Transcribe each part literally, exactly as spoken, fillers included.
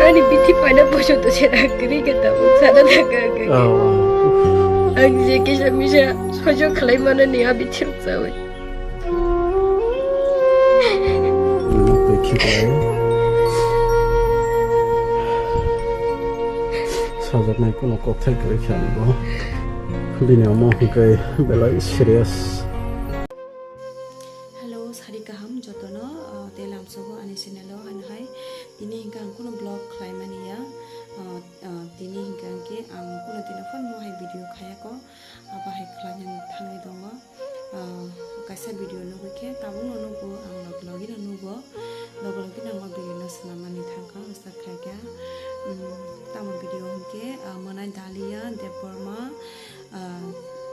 Ani bithi paina poso to sera kri ke ta sana thaka ke. Oh. Ang je kisa misa sojo khlai mano ni a bithi rok chawi. Ano twi khiklai. Sajaknai kuno kothai kwrwi khe ani bo. Bini omo hwnkhe belai serious. Hello, sari kaham jotono, uh, tei lamsogo ani channel o, ano hai tini hwnkhe ang kuno vlog khlai mani ya, uh, uh, tini hwnkhe ang kuno tino phano hai video khayako, abo hai khlainani thangwi tongo. Ah, kaisa video nugwi khe tabukno nugo, ang log logino nugo, log logino ang o video no swnamani thangkha, start khaikha. Mm, tamo video hwnkhe, ah, Mwnai Dalia Debbarma, ah,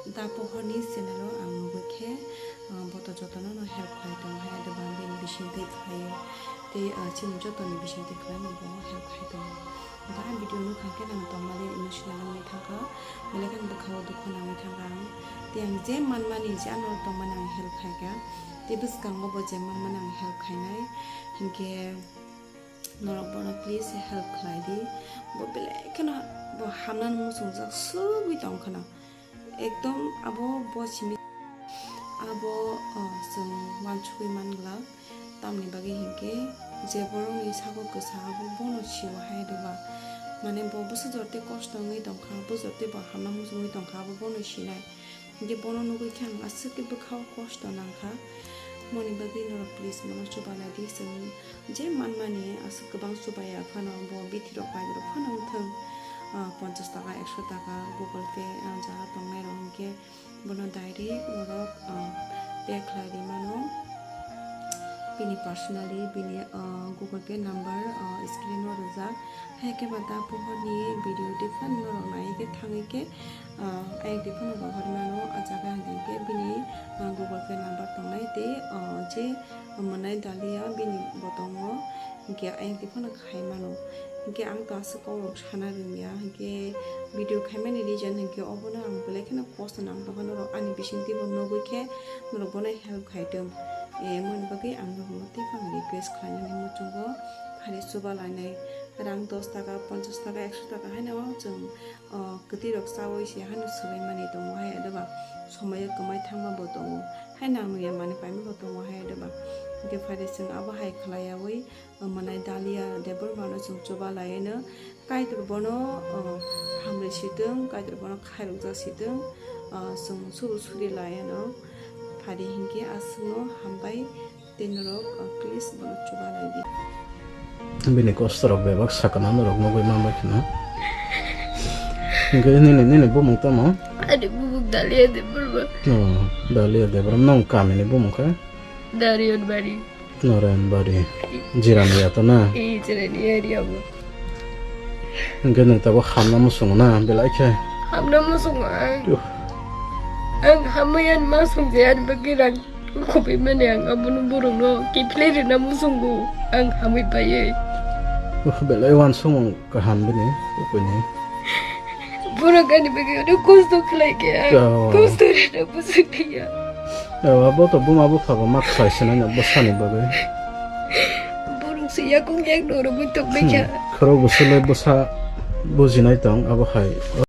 Da Pohorni channel o ang nugwi khe, ah, bo to jotono no help khlai tongo hai, adeba bini bisingtwi khlaio tei, ah, chini jotoni bisingtwi khlaino bo help khai tongo. Da video nukha khe nang tongmani emotional wngwi thangkha, belai kheno bwkhao dukhu nangwi thangkha ang. Tei ang je manmani, je ano tongmani ang help khaikha. Tei bwskango bo je manmani ang help khainai. Hinkhe norok bono please help khlai di. Bo belai kheno bo hamnani muchungjak swgwi tongkha na. Ekdom abo bo simi abo, ah, chwng uansugwi man glak. Tamni bagwi hinkhe je borokni sago kwsa abo bono sio hai rwba. Mane bo bwsajor tei kosto wngwi tongkha, bwsajor tei bo hamna muchungwi tongkha abo bono sinai. Hinkhe bono nugwi khe ang aswk khe bwkhao kosto nangkha. Moni bagwi norok please bono chubalai di, chwng je manmani aswk kwbang chubaiya phano bo bithirok pairok phano wngthung, ah, ponchas taka, ekso taka, Google Pay, ah, jaga tongnairok hinkhe bono direct norok, ah, pay khlai ri mano. Bini personally bini, ah, Google Pay number, ah, screen o rijak. Hai khe ba da pohorni video tei phano norok nai khe thangwi khe, ah, ayang twi phano rohor mano. Ah jaga hwnkhe bini, ah, Google Pay number tongnai tei, ah, je Mwnai Dalia bini bo tongo, hinkhe ayang twi phano khai mano. Hinkhe ang to aswk kok rok sana rwngya, hinkhe video khaimani reason hinkhe obono ang belai kheno kosto nang tongkha, norok ani bisingtwi bo nugwi khe norok bono help khai tong. Eh, moni bagwi ang norokno tei phano request khlainani muchungo phari chuba lainai. Rang dos taka, ponchas taka, ekso taka haino chwng, o, kwtwi rok chaui se haino swbai mani tongo hai adeba somoyo kwmai thangma bo tongo. Hai nang nungya mani paima bo tongo hai adeba. Hinkhe phari chwng abo hai khlaiyaui, o, Mwnai Dalia Debbarma no chwng chuba laiwi no Kaitor bono, o, hamrwi sitwng, Kaitor bono khairokjak sitwng, o, chwng suru suri laiwi no phari hinkhe aswkno hambai. Tei norok, ah, please bono chuba lai di. Bini kosto rok bebak sakana norok nugwi manbai kheno. Hinkhe nini, nini bumung tamo? Ani bumung Dalia Debbarma. Oh, Dalia Debbarma. Nong kamini bumung khe? Narayanbari. Narayanbari. Jirani ya to na? Eh, Jirani area bo. Hinkhe nwng tabuk hamna muchungo na belai khe? Hamna muchungo ang. Tuh. Ang hamwi ang ma swngjaya ani bagwi rang. Khobwi mani ang abono borokno kiphilwi rwna muchungo ang hamwi paiwi. Oh, belai uansukmung kaham bini, bukuini. Borok ani bagwi onek kosto khlai khe ang. Oh. Kosto rwna muchung khe ya. Oh, abo to buma bupha bo ma khlai sinai no bwsani bagwi. Borok se yakung yak norogwi tongbai kha. Hmm, khorok bwswlwi bwsa bujinai tong abo hai.